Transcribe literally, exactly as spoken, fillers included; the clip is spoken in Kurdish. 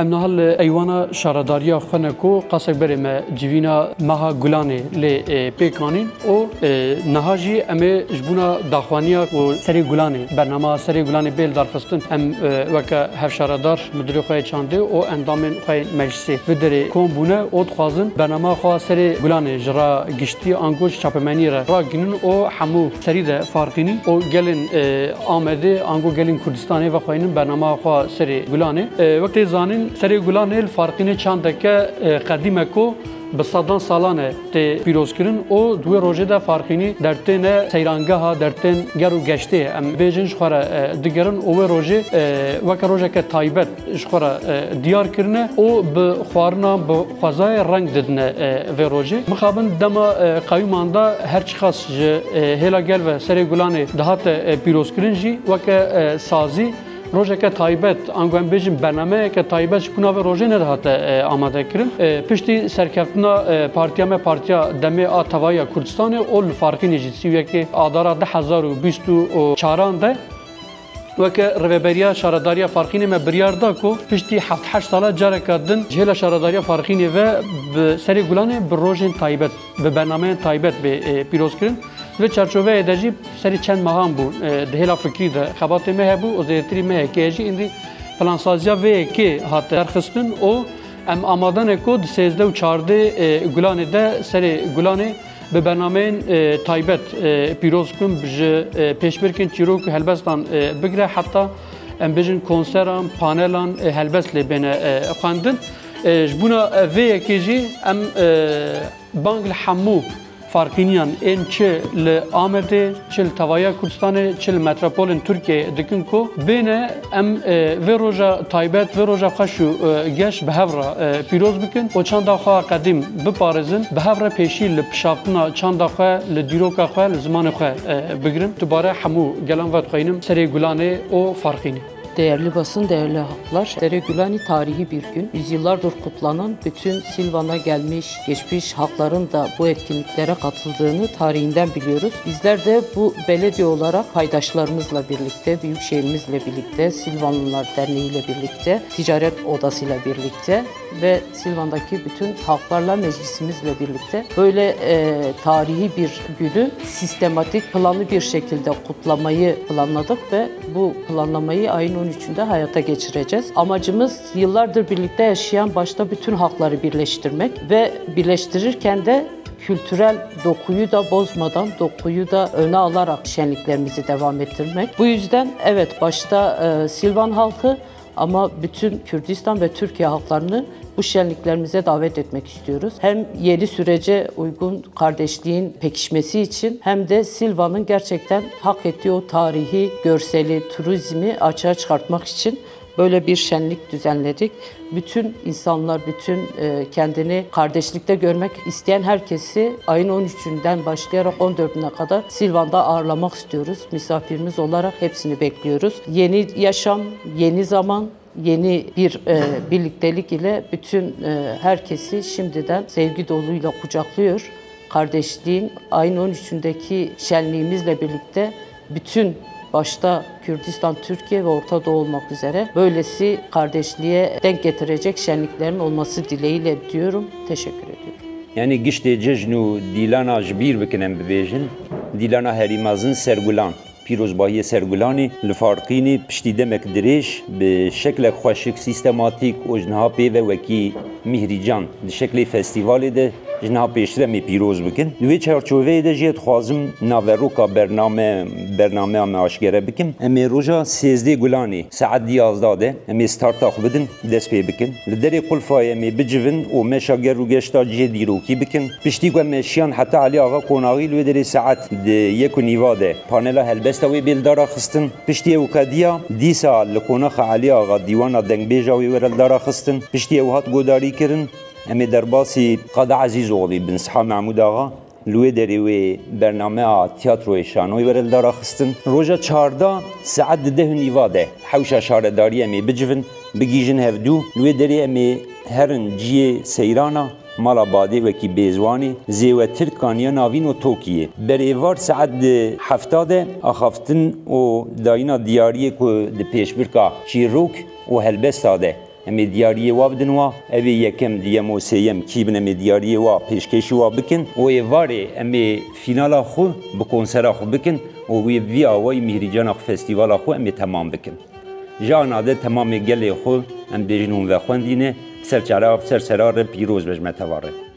Em niha li eywana şaredariya xwe ne ku qasek berê me civîna meha Gulanê lê, e, pêk anîn û, e, niha jî em ê ji bona daxwaniya ku Serê Gulanê, bernama Serê Gulanê bê li darxistin, em, e, weke hevşaredar, mudirê xwe yê çandê û endamên xwe yên meclisê vê derê kom bûne û dixwazin bernama xwe Serê Gulanê ji ra giştî ango ji çapemeniyê re ragihînin û hemû serî de farqînî û gelên, e, Amedê ango gelên Kurdistanê vexweynin bernama xwe Serê Gulanê. E, wek tê zanîn, Serê Gulanê li Farqînê çandeke, e, qedîm e ku bi sedan salan e tê pîrozkirin û di wê rojê de Farqînî dertêne seyrangeha dertên ger û geştê ye. Em bêjin ji xwe re, e, digerin û wê rojê, e, weke rojeke taybet ji xwe re, e, diyar kirine û bi xwarinan, bi xwezayê reng didine, e, vê rojê. Mixabin dema, e, qewîman de her çiqas ji, e, hêla gel ve Serê Gulanê dihate, e, pîrozkirin jî weke, e, sazî rojeke taybet, ango em bêjin bernameyeke taybet ji bona vê rojê nedihate, e, amadekirin. E, piştî serkeftina, e, partiya me, partiya demê a tevaya Kurdistanê û li Farqînê jî sî û yekê adara du hezar û bîst û çaran de, weke Rêveberiya Şaredariya Farqînê me biryar da ku piştî heft heşt sala careka din ji hêla Şaredariya Farqînê ve bi Serê Gulanê bi rojên taybet, bi bernameyên taybet bê, e, pîrozkirin. Di vê çarçoveyê de jî serî çend mehan bû, e, di hêla fikrî de xebatê me hebû û zêdetirî me yekê jî îndî plansaziya vê yekê hate derxistin û em amade ne ku di sêzdeh û çardeh, e, Gulanê de Serê Gulanê bi bernameyên, e, taybet, e, pîroz bikin, ji, e, pêşbirkên çîrok û helbestan, e, bigire heta, em bêjin, konseran, panelan, e, helbest lê bêne, e, xwendin. E, ji bona, e, vê yekê jî em, e, bang li hemû Farqîniyan ên çi li Amedê, çi li tevaya Kurdistanê, çi li metropolên Tirkiyeyê dikin ku bêne em, e, vê roja taybet, vê roja xweş û, e, geş bi hev re, e, pîroz bikin û çanda xwe qedîm biparêzin, bi hev re pêşî li pişaftina çanda xwe, li dîroka xwe, li zimanê xwe, e, bigirin. Dubare hemû gelan vedixweynim Serê Gulanê û Farqînê. Değerli basın, değerli halklar, Serê Gulanê tarihi bir gün. Yüzyıllardır kutlanan bütün Silvan'a gelmiş, geçmiş halkların da bu etkinliklere katıldığını tarihinden biliyoruz. Bizler de bu belediye olarak paydaşlarımızla birlikte, Büyükşehirimizle birlikte, Silvanlılar Derneği ile birlikte, Ticaret Odası ile birlikte ve Silvan'daki bütün halklarla meclisimizle birlikte böyle, e, tarihi bir günü sistematik, planlı bir şekilde kutlamayı planladık ve bu planlamayı ayın on üçünde hayata geçireceğiz. Amacımız yıllardır birlikte yaşayan başta bütün halkları birleştirmek ve birleştirirken de kültürel dokuyu da bozmadan, dokuyu da öne alarak şenliklerimizi devam ettirmek. Bu yüzden evet, başta, e, Silvan halkı, ama bütün Kürdistan ve Türkiye halklarını bu şenliklerimize davet etmek istiyoruz. Hem yeni sürece uygun kardeşliğin pekişmesi için hem de Silvan'ın gerçekten hak ettiği o tarihi, görseli, turizmi açığa çıkartmak için böyle bir şenlik düzenledik. Bütün insanlar, bütün, e, kendini kardeşlikte görmek isteyen herkesi ayın on üçünden başlayarak on dördüne kadar Silvan'da ağırlamak istiyoruz. Misafirimiz olarak hepsini bekliyoruz. Yeni yaşam, yeni zaman, yeni bir, e, birliktelik ile bütün, e, herkesi şimdiden sevgi doluyla kucaklıyor. Kardeşliğin ayın on üçündeki şenliğimizle birlikte bütün, başta Kürdistan, Türkiye ve Orta Doğu olmak üzere, böylesi kardeşliğe denk getirecek şenliklerin olması dileğiyle diyorum. Teşekkür ediyorum. Yanî giştê cejn û dîlana ji bîr bikin, em bibêjin, dîlana herî mezin Sergulan, pîrozbahiyê Sergulanê li Farqînê piştî demek dirêj bi şeklek xweşik, sîstematîk û ji niha pê ve wekî Mîhrîcan di şeklê festîvalê de ji niha pêştir em ê pîroz bikin. Di wê çarçoveyê de jî ez dixwazim naveroka bername, bernameya me aşkere bikim. Em ê roja sêzdeh Gulanê saet di yazdeh de em ê starta xwe bidin, dest pê bikin. Li derê qulfayê em ê bicivin û meşa ger û geşta cihê dîrokî bikin. Piştî ku em meşiyan heta Elî Axa Qonaxî, li wê derê saet di yek û nîva de panela helbesta wê bê li dara xistin. Piştî ew qediya, dîsa li qonaxa Elî Axa dîwana dengbêja wê were li dara xistin. Piştî ew hat godarî kirin. Em ê derbasî Qada Ezîzoxlî bin Siha Mehmûd Axa, li wê derê wê bernameya tiyatroyê şanoyê were li dara xistin. Roja çardeh saet di deh û nîva de hewşa şaredariyê em ê bicivin, bigihîjin hevdû. Li wê derê em ê herin cihê seyrana Mala Badê wekî bêzwanê Zêwe Tirk Kaniya Navîn û Tokiyê. Berêvar saet di hefta de axaftin û dayîna diyariyê ku di pêşbirka çîrok û helbesta de Em ê diyariyê wa bidin wa. Ev ê yekem, diyem û sêyem kî bin, em ê diyariyê wa, pêşkêşî wa bikin. Û ê varê em ê fînala xwe bi konsera xwe bikin û wê vî awayî Mîhrîcana xwe, festîvala xwe em ê temam bikin. Ji ana de temamê gelê xwe em bêjin hûn vexwendîne, bi ser çara, bi ser sera re pîroz be ji me teva re.